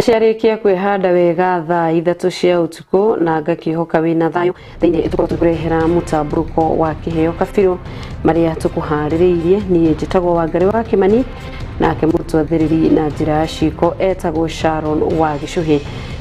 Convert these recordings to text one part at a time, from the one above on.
Ciarĩkia kwĩhanda wega thaa 3 cia ũtukũ na ngakĩhoka wĩna thayũ thĩinĩ tũkorwo tũkũrehera mũtambũrũko wa kĩheo kabirũ marĩa tũkũharĩrĩirie. Niĩ njĩtagwo Wangarĩ wa Kĩmani, nake mũtwathĩrĩri na njĩra ya ciko etagwo Sharon wa Gĩcũhĩ.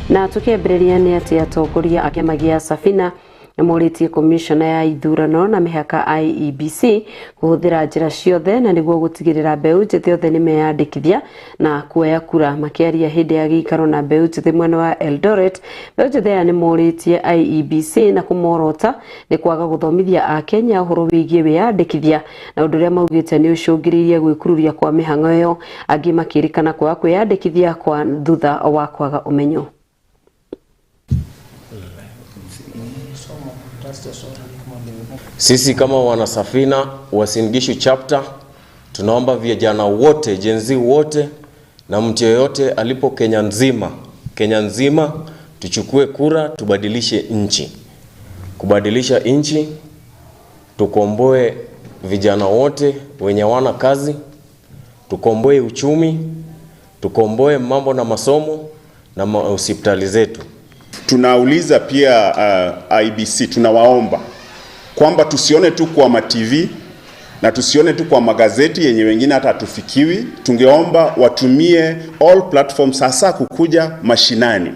Na tũkĩambĩrĩria nĩ atĩ atongoria a kĩama gĩa Safina nĩmorĩtie komishona ya ithurano na mĩhaka IEBC kũhũthĩra njĩra ciothe na nĩguo gũtigĩrĩra mbeũ njĩthĩ othe nĩmeyandĩkithia na kuoya kura. Makĩaria hĩndĩ ya gĩikaro na mbeũ njĩthĩ mwena wa Eldoret, mbeũ njĩthĩ aya nĩmorĩtie IEBC na kũmorota nĩ kwaga gũthomithia akenya ũhoro wĩgiĩ wĩyandĩkithia, na ũndũ ũrĩa maugĩte nĩ ũcũngĩrĩirie gwĩkururia kwa mĩhang'o ĩyo, angĩ makĩrĩkana kwaga kwĩyandĩkithia kwa thutha wa kwaga ũmenyo. Sisi kama wanasafina Uasin Gishu chapter tunaomba vijana wote, Gen Z wote na mtu yeyote alipo Kenya nzima, Kenya nzima tuchukue kura, tubadilishe nchi. Kubadilisha nchi, tukomboe vijana wote wenye hawana kazi, tukomboe uchumi, tukomboe mambo na masomo na hospitali zetu. Tunauliza pia IBC, tunawaomba kwamba tusione tu kwa ma TV na tusione tu kwa magazeti yenye wengine hata hatufikiwi. Tungeomba watumie all platforms, hasa kukuja mashinani.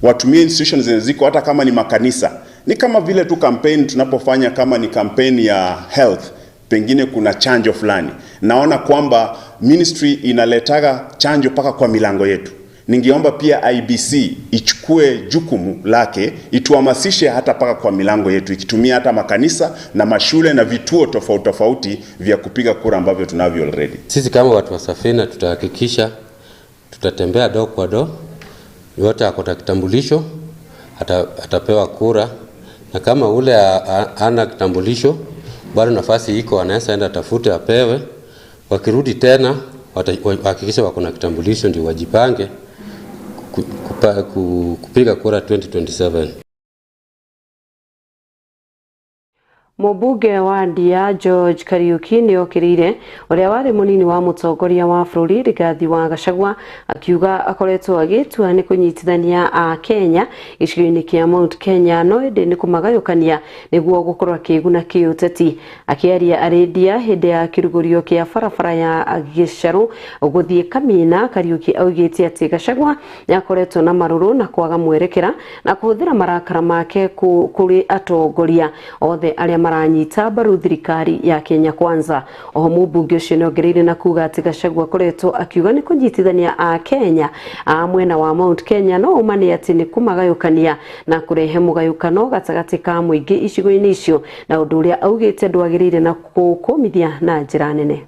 Watumie institutions zenye ziko, hata kama ni makanisa. Ni kama vile tu campaign tunapofanya, kama ni campaign ya health, pengine kuna chanjo fulani. Naona kwamba ministry inaletaga chanjo paka kwa milango yetu. Ningeomba pia IBC ichukue jukumu lake, ituhamasishe hata paka kwa milango yetu, ikitumia hata makanisa na mashule na vituo tofauti tofauti vya kupiga kura ambavyo tunavyo already. Sisi kama watu wa Safina tutahakikisha tutatembea door kwa door, yote akota kitambulisho atapewa kura, na kama ule hana kitambulisho bado nafasi iko, anaweza enda tafute apewe. Wakirudi tena wahakikishe wako na kitambulisho ndio wajipange kupiga kura 2027. Mũmbunge wa Ndia George Kariuki nĩ okĩrĩire ũrĩa warĩ mũnini wa mũtongoria wa bũrũri Rigathi wa Gachagua, akiuga akoretwo agĩtua nĩ kũnyitithania a Kenya gĩcigo-inĩ kĩa Mount Kenya, no ĩndĩ nĩ kũmagayũkania nĩguo gũkorwo akĩguna kĩũteti. Akĩaria arĩ Ndia hĩndĩ ya kĩrugũrio kĩa barabara ya Gĩcarũ gũthiĩ Kamina, Kariuki augĩte atĩ Gachagua nĩakoretwo na marũrũ na kwaga mwerekera na kũhũthĩra marakara make kũrĩ atongoria othe arĩa maranyita mbaru thirikari ya Kenya Kwanza. Oho mũmbunge ũcio nĩongereire na kuga atĩ Gachagua akoretwo akiuga nĩ kũnyitithania a Kenya a mwena wa Mount Kenya, no ũma nĩ atĩ nĩ kũmagayũkania na kũrehe mũgayũkano gatagatĩ ka mũingĩ icigo-inĩ icio, na ũndũ ũrĩa augĩte ndwagĩrĩire na kũũkũmithia na njĩra nene.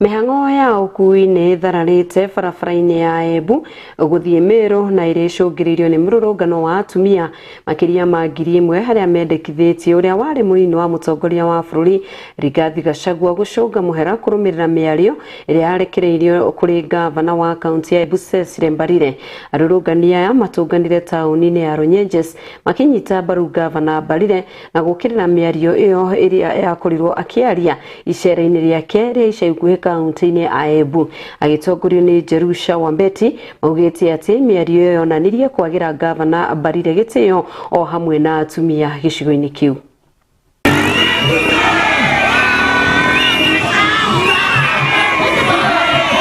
Mĩhang'o ya ũkui nĩ ĩthararĩte barabara-inĩ ya Embu gũthiĩ Meru na ĩrĩa ĩcũngĩrĩirio nĩ mũrũrũngano wa atumia makĩria ma 1,000 arĩa mendekithĩtie ũrĩa warĩ mũnini wa mũtongoria wa bũrũri Rigathi Gachagua gũcũnga mũhera kũrũmĩrĩra mĩario ĩrĩa yarekereirio kũrĩ ngavana wa kaunti ya Embu Cecily Mbarire. Arũrũngani aya matũnganire taũni-inĩ ya Runyenjes makĩnyita mbaru ngavana Mbarire na gũkĩrĩra mĩario ĩyo ĩrĩa yakorirwo akĩaria icera-inĩ rĩake rĩa ica ikuhĩ kaunti-inĩ ya Embu. Agĩtongorio nĩ Jerusha Wambeti maugĩte atĩ mĩario ĩyo yonanirie kwagĩra ngavana Mbarire gĩtĩo o hamwe na atumia gĩcigo-inĩ kĩu.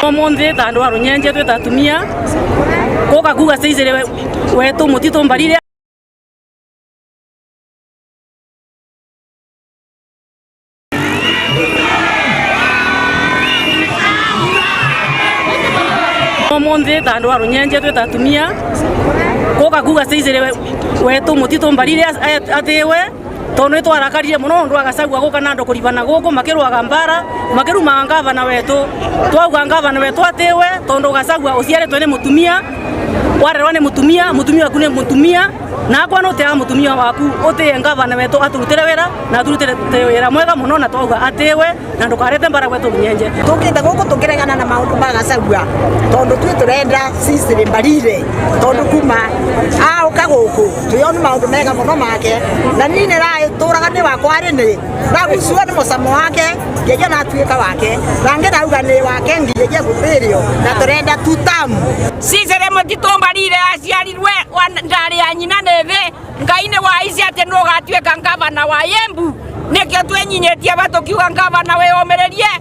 Omonthi ta andu a Runyenje twĩ ta atumia guka kuga Cecily wetu Mutito Mbarire. Omonthi ta andu a Runyenje twĩ ta atumia guka kuga Cecily wetu Mutito Mbarire atiwe tondu nĩ twarakarire muno undu wa Gachagua guka na andu kuribana guku makirwaga mbara makirumaga ngavana wetu twauga ngavana wetu atiwe tondu Gachagua uciaritwe ni mutumia warerwa ni mutumia mutumia waku ni mutumia na akwa no tea mutumia waku utie ngavana wetu aturutire wira na aturutire wira mwega muno na twauga atiwe na ndukarete mbara gwetu Runyenje. Tukite guku tukiregana na maundu ma Gachagua tondu twi turenda Cecily Mbarire tondu kuma auka guku tuyonu maundu mega muno make na ni ni turaga ni wakwa ari ni ndagucua ni mucamo wake ngiagia na atuika wake na ngirauga ni wake ngiagia guthirio na turenda tutamu. Cecily Mutito Mbarire aciarirwe ndari ya nyina nĩ thĩ Ngai nĩ waici atĩ nĩ ũgatuĩka ngavana wa Embu nĩkĩo twĩnyinyitie ba tũkiuga ngavana wĩyũmĩrĩrie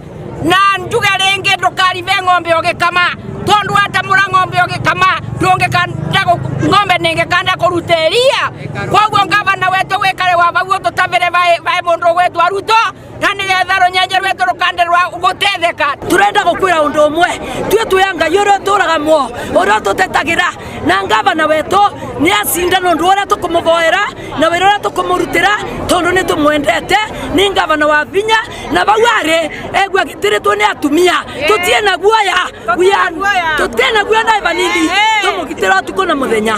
na njuge rĩngĩ ndũkaribe ng'ombe ũgĩkama tondu watamũra ng'ombe ũgĩkama ndũngĩkanda ng'ombe nĩngĩkanda kũruta iria koguo ngavana wetũ wĩkare wa bau ũtũtabĩre vaĩ mũndũ ũgwĩtwo Ruto na nĩgetha Runyenje rwetũ rũkande rwa gũtetheka. Turenda gukwira undu umwe tue twi Ngai uria uturaga muo uria ututetagĩra na ngavana wetu ni acinda nundu uria tukumuvoera na wira uria tukumurutira tondu ni tumwendete ni ngavana wa vinya na bau ari egua gitiritwo ni atumia tutie na guoya tutie na guoya na vanini tumugitira utuku na muthenya.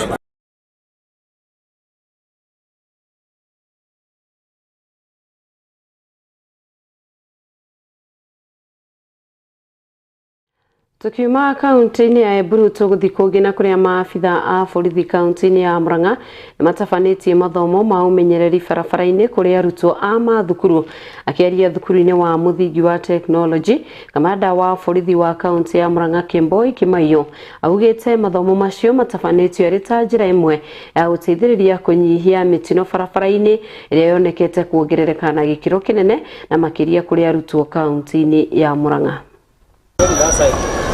Tukiuma kaunti-inĩ ya Embu tũgũthiĩ kũngĩ na kũrĩa maabitha a borithi kaunti-inĩ ya Murang'a nĩmatabanĩtie mathomo ma ũmenyereri barabara-inĩ kũrĩ arutwo a mathukuru. Akĩaria thukuru-inĩ wa mũthingi wa tekinoronjĩ, kamanda wa borithi wa kaunti ya Murang'a Kemboi Kimaiyo augĩte mathomo macio matabanĩtio arĩ ta njĩra ĩmwe ya gũteithĩrĩria kũnyihia mĩtino barabara-inĩ ĩrĩa yonekete kuongerereka na gĩkĩro kĩnene na makĩria kũrĩ arutwo kaunti-inĩ ya Murang'a.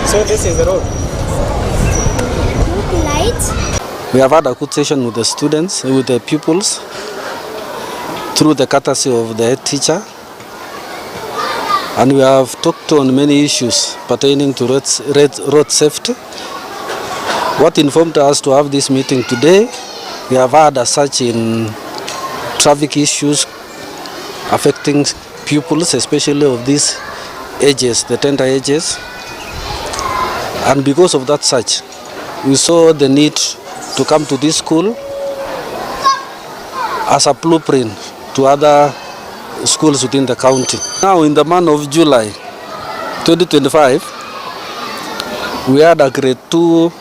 So this is the road. Light. We have had a good session with the students, with the pupils, through the courtesy of the head teacher. And we have talked on many issues pertaining to road safety. What informed us to have this meeting today, we have had a search in traffic issues affecting pupils, especially of these ages, the tender ages. And because of that search, we saw the need to come to this school as a blueprint to other schools within the county. Now, in the month of July 2025, we had a grade 2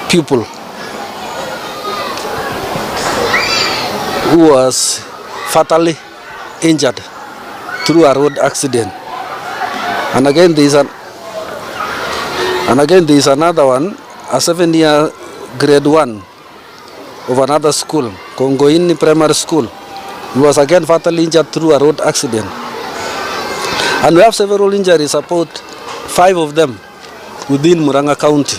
pupil who was fatally injured through a road accident. And again, there is another one, a 7-year grade 1 of another school, Kongoini Primary School. He was again fatally injured through a road accident. And we have several injuries, about 5 of them within Murang'a County.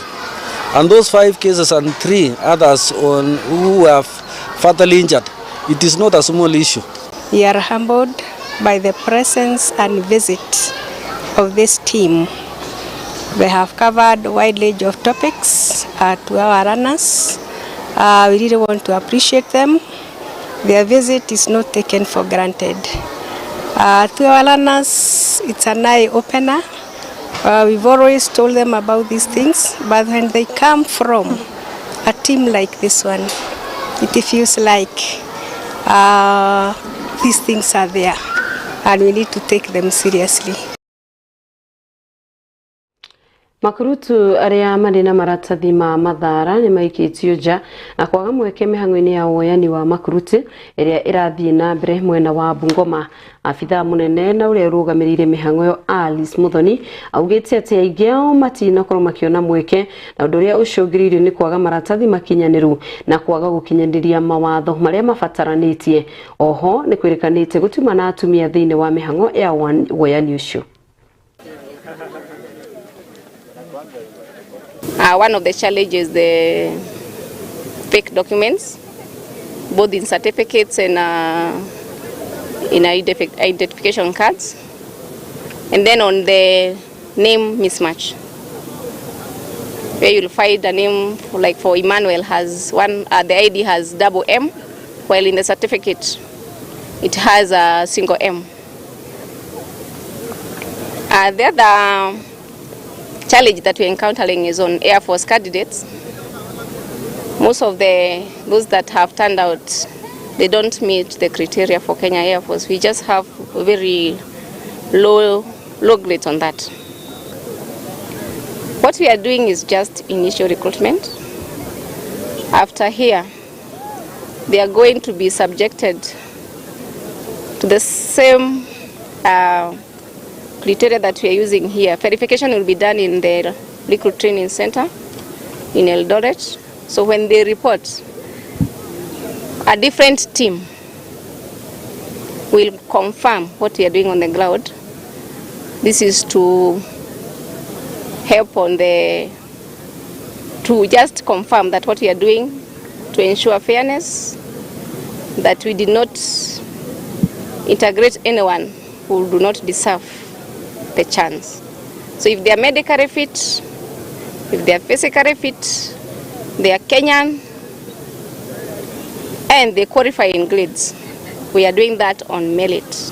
And those 5 cases and 3 others on who were fatally injured, it is not a small issue. We are humbled by the presence and visit of this team. They have covered a wide range of topics to our learners. We really want to appreciate them. Their visit is not taken for granted. To our learners, it's an eye-opener. We've always told them about these things, but when they come from a team like this one, it feels like these things are there and we need to take them seriously. Makurutu arĩa marĩ na maratathi ma mathara nĩ maikĩtio nja na kwaga mweke mĩhang'o-inĩ ya woyani wa makurutu ĩrĩa ĩrathiĩ na mbere mwena wa Bungoma. Abithaa mũnene na ũrĩa ũrũgamĩrĩire mĩhang'o ĩyo Alice Muthoni augĩte atĩ aingĩ ao matinakorwo makĩona mweke na ũndũ ũrĩa ũcũngĩrĩirio nĩ kwaga maratathi makinyanĩru na kwaga gũkinyanĩria mawatho marĩa mabataranĩtie. Oho nĩ kwĩrĩkanĩte gũtiuma na atumia thĩinĩ wa mĩhang'o ya woyani ũcio. One of the challenges is the fake documents, both in certificates and in identification cards, and then on the name mismatch, where you'll find a name like for Emmanuel has one, the ID has double M, while in the certificate it has a single M. The other challenge that we're encountering is on Air Force candidates. Most of those that have turned out, they don't meet the criteria for Kenya Air Force. We just have very low grades on that. What we are doing is just initial recruitment. After here, they are going to be subjected to the same criteria that we are using here. Verification will be done in the Recruit Training Center in Eldoret. So when they report, a different team will confirm what we are doing on the ground. This is to help on the, to just confirm that what we are doing to ensure fairness, that we did not integrate anyone who do not deserve the chance. So if they are medically fit, if they are physically fit, they are Kenyan, and they qualify in grades, we are doing that on merit.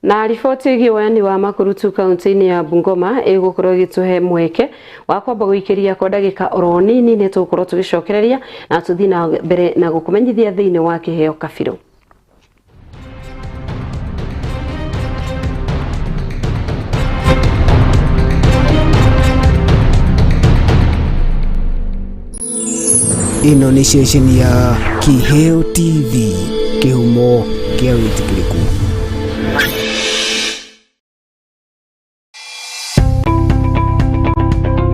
Na riboti ĩgiĩ woyani wa makurutu kaunti-inĩ ya Bungoma ĩgũkorwo ĩgĩtũhe mweke wa kwamba gũikĩria kwa ndagĩka oro nini nĩ tũgũkorwo tũgĩcokereria na tũthiĩ na mbere na gũkũmenyithia thĩinĩ wa kĩheo kabirũ. Ĩno nĩ ceceni ya Kĩheo TV, kĩhumo kĩa wĩtĩkĩrĩku.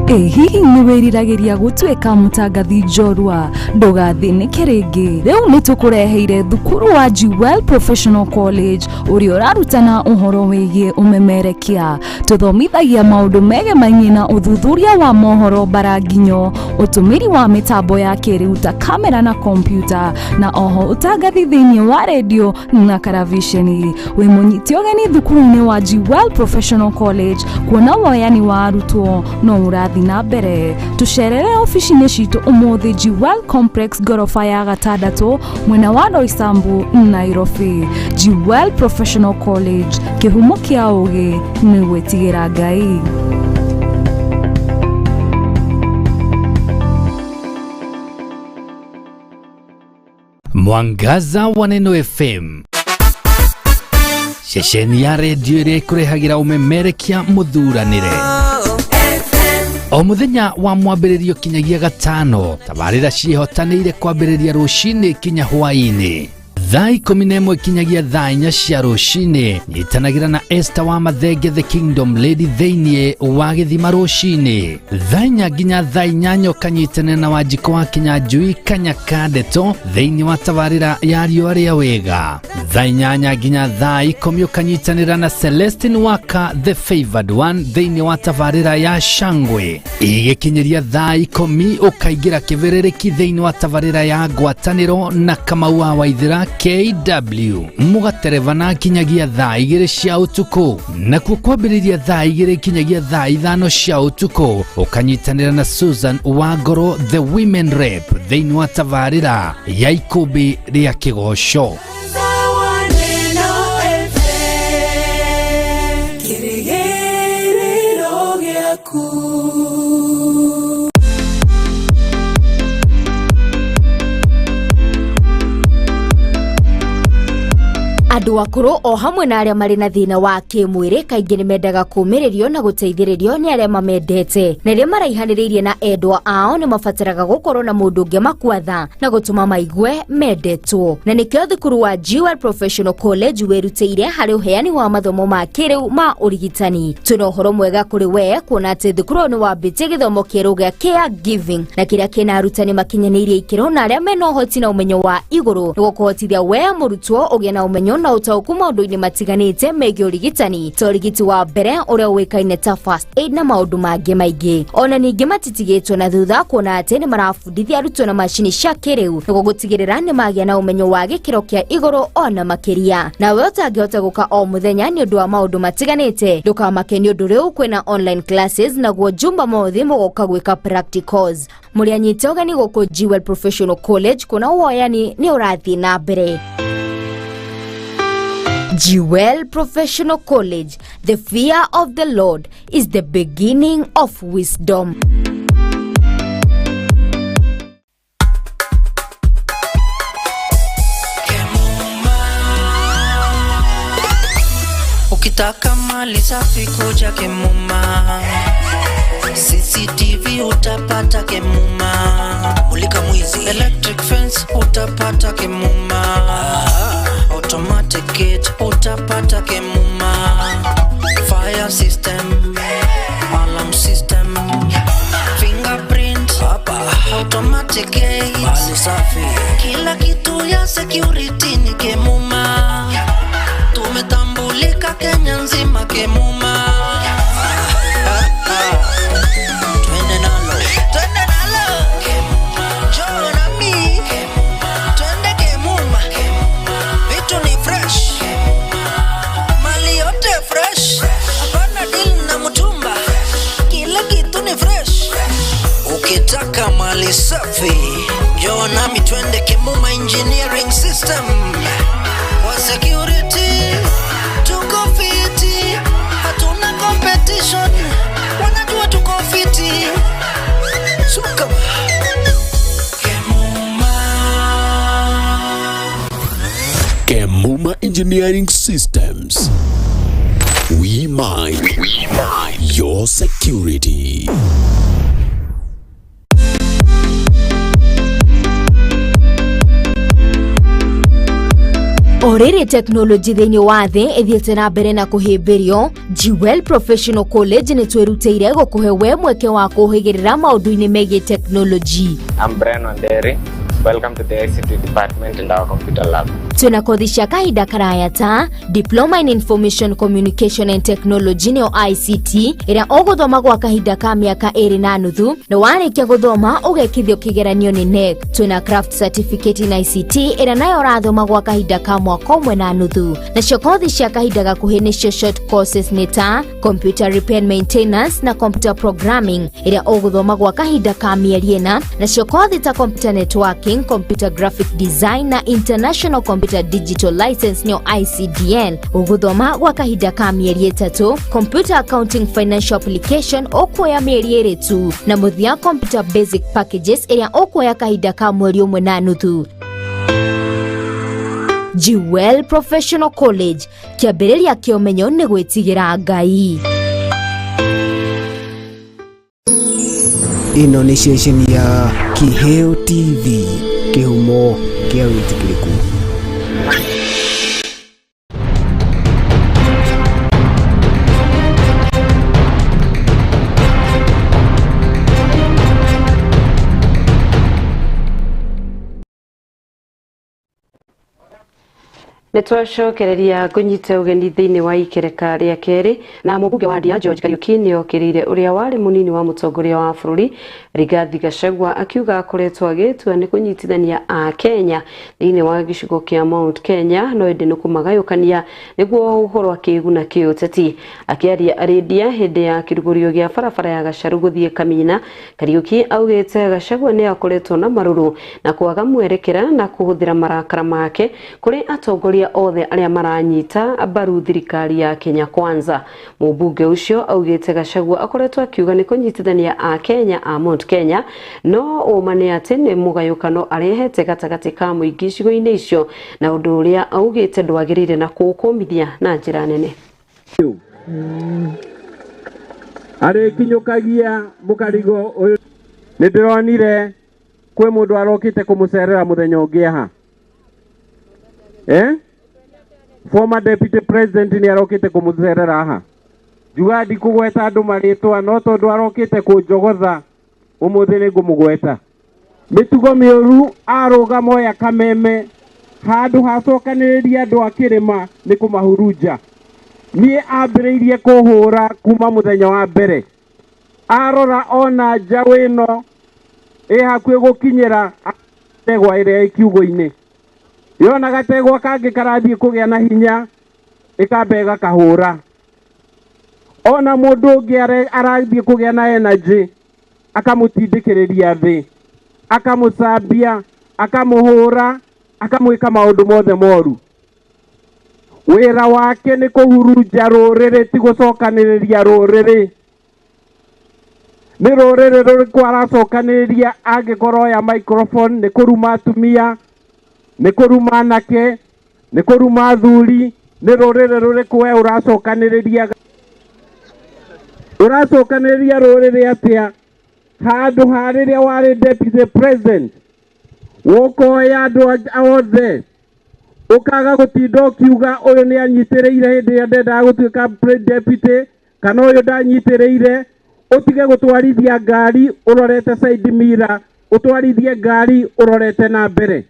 Ĩ hihi nĩ wĩriragĩria gũtuĩka mũtangathi njorua? Ndũgathĩnĩke rĩngĩ, rĩu nĩ tũkũreheire thukuru wa Jewel Professional College ũrĩa ũrarutana ũhoro wĩgiĩ ũmemerekia. Tũthomithagia maũndũ megemainie na ũthuthuria wa mohoro baranginyo, ũtũmĩri wa mĩtambo ya kĩrĩu ta kamera na kompiuta, na oho ũtangathi thĩinĩ wa redio na karavisheni. Wĩ mũnyite ũgeni thukuru-inĩ wa Jewel Professional College kuona woyani wa arutwo no ũrathiĩ na mbere. Tũcerere obici-inĩ citũ ũmũthĩ Jewel Complex ngoroba ya gatandatũ mwena wa Roysambu, Nairobi. Jewel Professional College, kĩhumo kĩa ũgĩ nĩ gwĩtigĩra Ngai. Mwangaza wa Neno FM, ceceni ya redio ĩrĩa ĩkũrehagĩra ũmemerekia mũthuranĩre o mũthenya wa mwambĩrĩrio kinyagia gatano. Tabarĩra ciĩhotanĩire kwambĩrĩria rũcinĩ kinya hwaĩ-inĩ thaa 11 kinyagia thaa 4 cia rũcinĩ. Nyitanagĩra na Esther wa Mathenge the Kingdom Lady thĩinĩ wa gĩthima rũcinĩ thaa 4 nginya thaa 8 ũkanyitanĩra na Wanjikũ wa Kinyanjui Kanyaka Ndeto thĩinĩ wa tabarĩra ya riũa rĩa wega. Thaa 8 nginya thaa 10 ũkanyitanĩra na Celestine Waka the Favored One thĩinĩ wa tabarĩra ya Shangwe. Igĩkinyĩria thaa 10 ũkaingĩra kĩbĩrĩrĩki thĩinĩ wa tabarĩra ya ngwatanĩro na Kamau wa Waithĩra KW mũgaterevana kinyagia thaa 2 cia ũtukũ, nakuo kwambĩrĩria thaa 2 kinyagia thaa 5 cia ũtukũ ũkanyitanĩra na Susan Wangoro the Women Rep thĩinĩ wa tabarĩra ya ikũmbĩ rĩa kĩgoco. yaku. Andũ akũrũ o hamwe na arĩa marĩ na thĩna wa kĩmwĩrĩ kaingĩ nĩ mendaga kũũmĩrĩrio na gũteithĩrĩrio nĩ arĩa mamendete, na rĩrĩa maraihanĩrĩirie na endwa ao nĩ mabataraga gũkorwo na mũndũ ũngĩ makuatha na gũtũma maigue mendetwo. Na nĩkĩo thukuru wa Jewel Professional College wĩrutĩire harĩ ũheani wa mathomo ma kĩrĩu ma ũrigitani. Twĩna ũhoro mwega kũrĩ we kuona atĩ thukuru ũyũ nĩ wambĩtie gĩthomo kĩerũ gĩa Care Giving, na kĩrĩa kĩna arutani makinyanĩirie ikĩro na arĩa mena ũhoti na ũmenyo wa igũrũ nĩguo kũhotithia we mũrutwo ũgĩe na ũmenyo na ũtaũku maũndũ-inĩ matiganĩte megiĩ ũrigitani ta ũrigiti wa mbere ũrĩa ũĩkaine ta first aid na maũndũ mangĩ maingĩ. Ona ningĩ matitigĩtwo na thutha kuona atĩ nĩ marabundithia arutwo na macini cia kĩrĩu nĩguo gũtigĩrĩra nĩ magĩa na ũmenyo wa gĩkĩro kĩa igũrũ ona makĩria. Nawe ũtangĩhota gũka o mũthenya nĩ ũndũ wa maũndũ matiganĩte, ndũkamake nĩ ũndũ rĩu kwĩna online classes, naguo Jumamothi mũgoka gwĩka practicals. Mũrĩ anyite ũgeni gũkũ Jewel Professional College kuona woyani nĩ ũrathiĩ na mbere. Jewel Professional College, the fear of the Lord is the beginning of wisdom. Ukitaka mali safi kuja Kemuma, CCTV utapata Kemuma, mulika mwizi, electric fence utapata Kemuma, automatic gate utapata Kemuma, fire system, alarm system, fingerprint, automatic gate, mali safi, kila kitu ya security ni Kemuma. Tumetambulika Kenya nzima Kemuma. Twende nalo, twende nalo, Kemuma. Njoo nami, Kemuma. Twende Kemuma, vitu ni fresh, mali yote fresh, hapana deal na mtumba, kila kitu ni fresh. Ukitaka mali safi, njoo nami twende Kemuma Engineering System. Kwa security tuko fiti, hatuna competition, wanajua tuko fiti. Suka Kemuma. Kemuma Engineering Systems. We mind your security. Orĩrĩ teknolojĩ thĩinĩ wa thĩ ĩthiĩte na mbere na kũhĩmbĩrio, Jewel Professional College nĩ twĩrutĩire gũkũhe we mweke wa kũhĩgĩrĩra maũndũ-inĩ megiĩ teknolojĩ. I'm Brian Wanderi. Welcome to the ICT department and our computer lab. Twĩna kothi cia kahinda karaya ta Diploma in Information Communication and Technology nĩyo ICT ĩrĩa ũgũthoma gwa kahinda ka mĩaka 2.5 na warĩkia gũthoma ũgekithio kĩgeranio nĩ KNEC. Twĩna Craft Certificate in ICT ĩrĩa nayo ũrathoma gwa kahinda ka mwaka 1.5. Nacio kothi cia kahinda gakuhĩ nĩcio short courses nĩ ta Computer Repair and Maintenance na Computer Programming ĩrĩa ũgũthoma gwa kahinda ka mĩeri 4. Nacio kothi ta Computer Networking, Computer Graphic Design na International Computer Digital License nĩyo ICDL ũgũthoma gwa kahinda ka mĩeri 3. Computer Accounting Financial Application ũkuoya mĩeri 2 tu, na mũthia Computer Basic Packages ĩrĩa ũkuoya kahinda ka mweri 1.5. Jewel Professional College, kĩambĩrĩria kĩa ũmenyo nĩ gwĩtigĩra Ngai. Ĩno nĩ ceceni ya Kiheo TV, kĩhumo kĩa wĩtĩkĩrĩku. Nĩ twacokereria ngũnyite ũgeni thĩinĩ wa ikereka rĩa kerĩ na mũmbunge wa Ndia George Kariuki nĩ okĩrĩire ũrĩa warĩ mũnini wa mũtongoria wa bũrũri Rigathi Gachagua akiuga akoretwo agĩtua nĩ kũnyitithania a Kenya thĩinĩ wa gĩcigo kĩa Mount Kenya no ĩndĩ nĩ kũmagayũkania nĩguo ũhoro akĩguna kĩũteti. Akĩaria arĩ Ndia hĩndĩ ya kĩrugũrio gĩa barabara ya Gacaru gũthiĩ Kamina, Kariuki augĩte Gachagua nĩ akoretwo na marũrũ na kwaga mwerekera na kũhũthĩra marakara make kũrĩ atongoria atongoria othe arĩa maranyita mbaru thirikari ya Kenya Kwanza. Mũmbunge ũcio augĩte Gachagua akoretwo akiuga nĩ kũnyitithania a Kenya a Mount Kenya, no ũma nĩ atĩ nĩ mũgayũkano arehete gatagatĩ ka mũingĩ icigo-inĩ icio, na ũndũ ũrĩa augĩte ndwagĩrĩire na kũũkũmithia na njĩra nene. Arĩkinyũkagia mũkarigo ũyũ nĩ ndĩronire kwĩ mũndũ arokĩte kũmũcerera mũthenya ũngĩ aha. Former deputy president nĩ arokĩte kũmũcerera aha. Njuga ndikũgweta andũ marĩtwa no tondũ arokĩte kũnjogotha ũmũthĩ nĩ ngũmũgweta. Mĩtugo mĩũru arũgama oya kameme handũ hacokanĩrĩria andũ a kĩrĩma nĩ kũmahurunja. Niĩ ambĩrĩirie kũhũra kuma mũthenya wa mbere. Arora ona njaũ ĩno ĩ hakuhĩ gũkinyĩra ndegwa ĩrĩa ĩ kiugũ-inĩ. Yona gategwa kangĩ karathiĩ kũgĩa na hinya ĩkamba ĩgakahũra. Ona mũndũ ũngĩ arathiĩ kũgĩa na energy akamũtindĩkĩrĩria thĩ, akamũcambia, akamũhũra, akamwĩka maũndũ mothe moru. Wĩra wake nĩ kũhurunja rũrĩrĩ ti gũcokanĩrĩria rũrĩrĩ. Nĩ rũrĩrĩ rũrĩkũ aracokanĩrĩria angĩkorwo oya microphone nĩ kũruma atumia, nĩ kũruma anake, nĩ kũruma athuri? Nĩ rũrĩrĩ rũrĩkũ we ũracokanĩrĩria? Ũracokanĩrĩria rũrĩrĩ atĩa handũ ha rĩrĩa warĩ deputy president wokoya andũ othe ũkaga gũtinda ũkiuga ũyũ nĩ anyitĩrĩire hĩndĩ ĩrĩa ndendaga gũtuĩka deputy kana ũyũ ndanyitĩrĩire, ũtige gũtwarithia ngari ũrorete side mirror, ũtwarithie ngari ũrorete na mbere.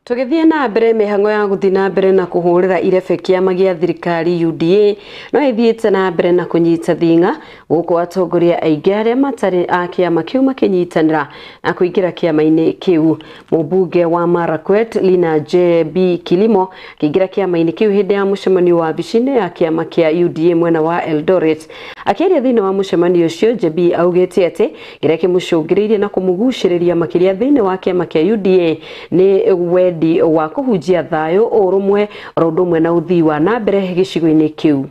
Tũgĩthiĩ na mbere mĩhang'o ya gũthiĩ na mbere na kũhũrĩra irebe kĩama gĩa thirikari UDA no ĩthiĩte na mbere na kũnyita thing'a gũkũ atongoria aingĩ arĩa matarĩ a kĩama kĩu makĩnyitanĩra na kũingĩra kĩama-inĩ kĩu. Mũmbunge wa Marakwet Lina JB Kilimo akĩingĩra kĩama-inĩ kĩu hĩndĩ ya mũcemanio wa wabici-inĩ ya kĩama kĩa UDA mwena wa Eldoret. Akĩaria thĩinĩ wa mũcemanio ũcio, JB augĩte atĩ kĩrĩa kĩmũcũngĩrĩirie na kũmũgucĩrĩria makĩria thĩinĩ wa kĩama kĩa UDA nĩ wendi wa kũhunjia thayũ, ũrũmwe, oro ũndũ ũmwe na ũthii wa na mbere gĩcigo-inĩ kĩu.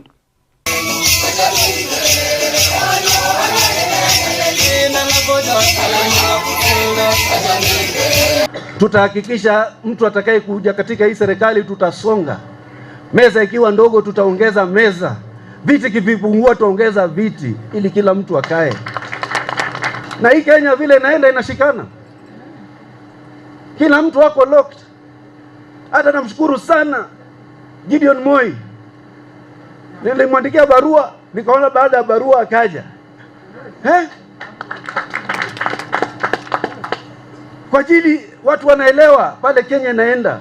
Tutahakikisha mtu atakaye kuja katika hii serikali tutasonga. Meza ikiwa ndogo tutaongeza meza, viti kivipungua tutaongeza viti ili kila mtu akae. Na hii Kenya vile inaenda inashikana, kila mtu wako locked. Hata namshukuru sana Gideon Moi, nilimwandikia barua nikaona baada ya barua akaja. Kwa ajili watu wanaelewa pale Kenya inaenda.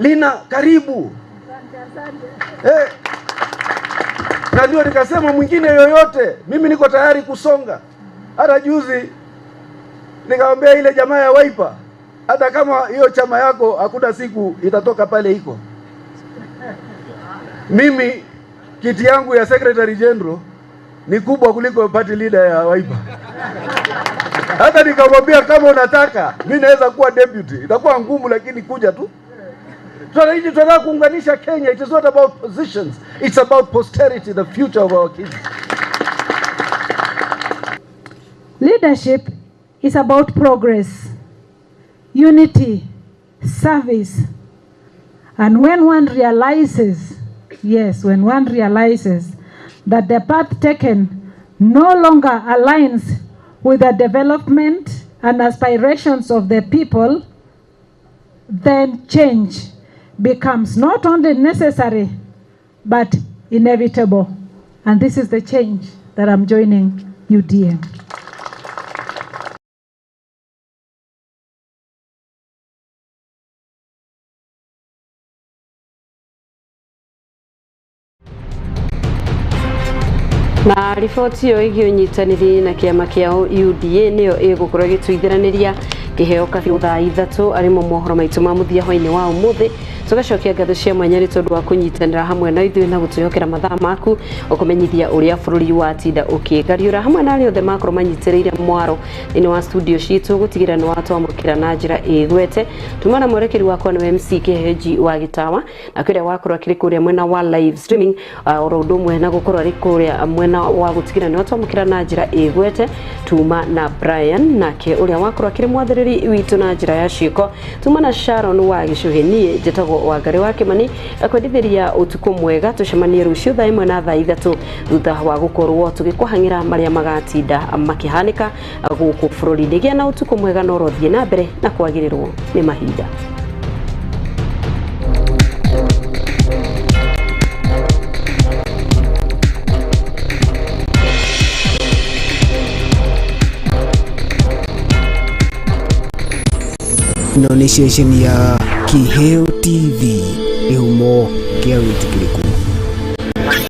Lina karibu. Na ndio nikasema mwingine yoyote mimi niko tayari kusonga. Hata juzi nikamwambia ile jamaa ya Wiper, hata kama hiyo chama yako hakuna siku itatoka pale iko, mimi kiti yangu ya Secretary General ni kubwa kuliko party leader ya Wiper. Hata nikamwambia kama unataka mimi naweza kuwa deputy, itakuwa ngumu lakini kuja tu. Tunataka kuunganisha Kenya. It is not about positions, it's about posterity, the future of our kids. Leadership is about progress, unity, service. And when one realizes, yes, when one realizes that the path taken no longer aligns with the development and aspirations of the people, then change becomes not only necessary, but inevitable. And this is the change that I'm joining UDA. Na riboti ĩyo ĩgiĩ ũnyitanĩri na kĩama kĩa UDA nĩyo ĩgũkorwo ĩgĩtũithiranĩria Kĩheo Kabiũ thaa 3 arĩ mo mohoro maitũ ma mũthia hwainĩ wa ũmũthĩ. Tũgacokia ngatho cia mwanya nĩ tondũ wa kũnyitanĩra hamwe na ithuĩ na gũtwĩhokera mathaa maku ũkũmenyithia ũrĩa bũrũri watinda ũkĩgariũra, hamwe na arĩa othe makorwo manyitĩrĩire mwaro thĩinĩ wa studio citũ gũtigĩrĩra nĩ watwamũkĩra na njĩra ĩgwete. Tuma na mwerekeri wakwa nĩwe MC Kĩheji wa Gĩtawa, na kũrĩa wakorwo akĩrĩ kũrĩa mwena wa live streaming, oro ũndũ ũmwe na gũkorwo arĩ kũrĩa mwena wa gũtigĩrĩra nĩ watwamũkĩra na njĩra ĩgwete. Tuma na Brian nake ũrĩa wakorwo akĩrĩ mwathĩrĩri witũ na njĩra ya ciĩko. Tuma na Sharon wa Gĩcũhĩ. Niĩ njĩtagwo Wangari wa Kĩmani, kwendithĩria ũtukũ mwega. Tũcemanie rũciũ thaa 1 na thaa 3 thutha wa gũkorwo tũgĩkũhang'ĩra marĩa magatinda makĩhanĩka gũkũ bũrũri-inĩ. Gĩa na ũtukũ mwega na ũrothiĩ na mbere na kwagĩrĩrwo nĩ mahinda. Ĩno nĩ ceceni ya Kĩheo TV, kĩhumo kĩa wĩtĩkĩrĩku.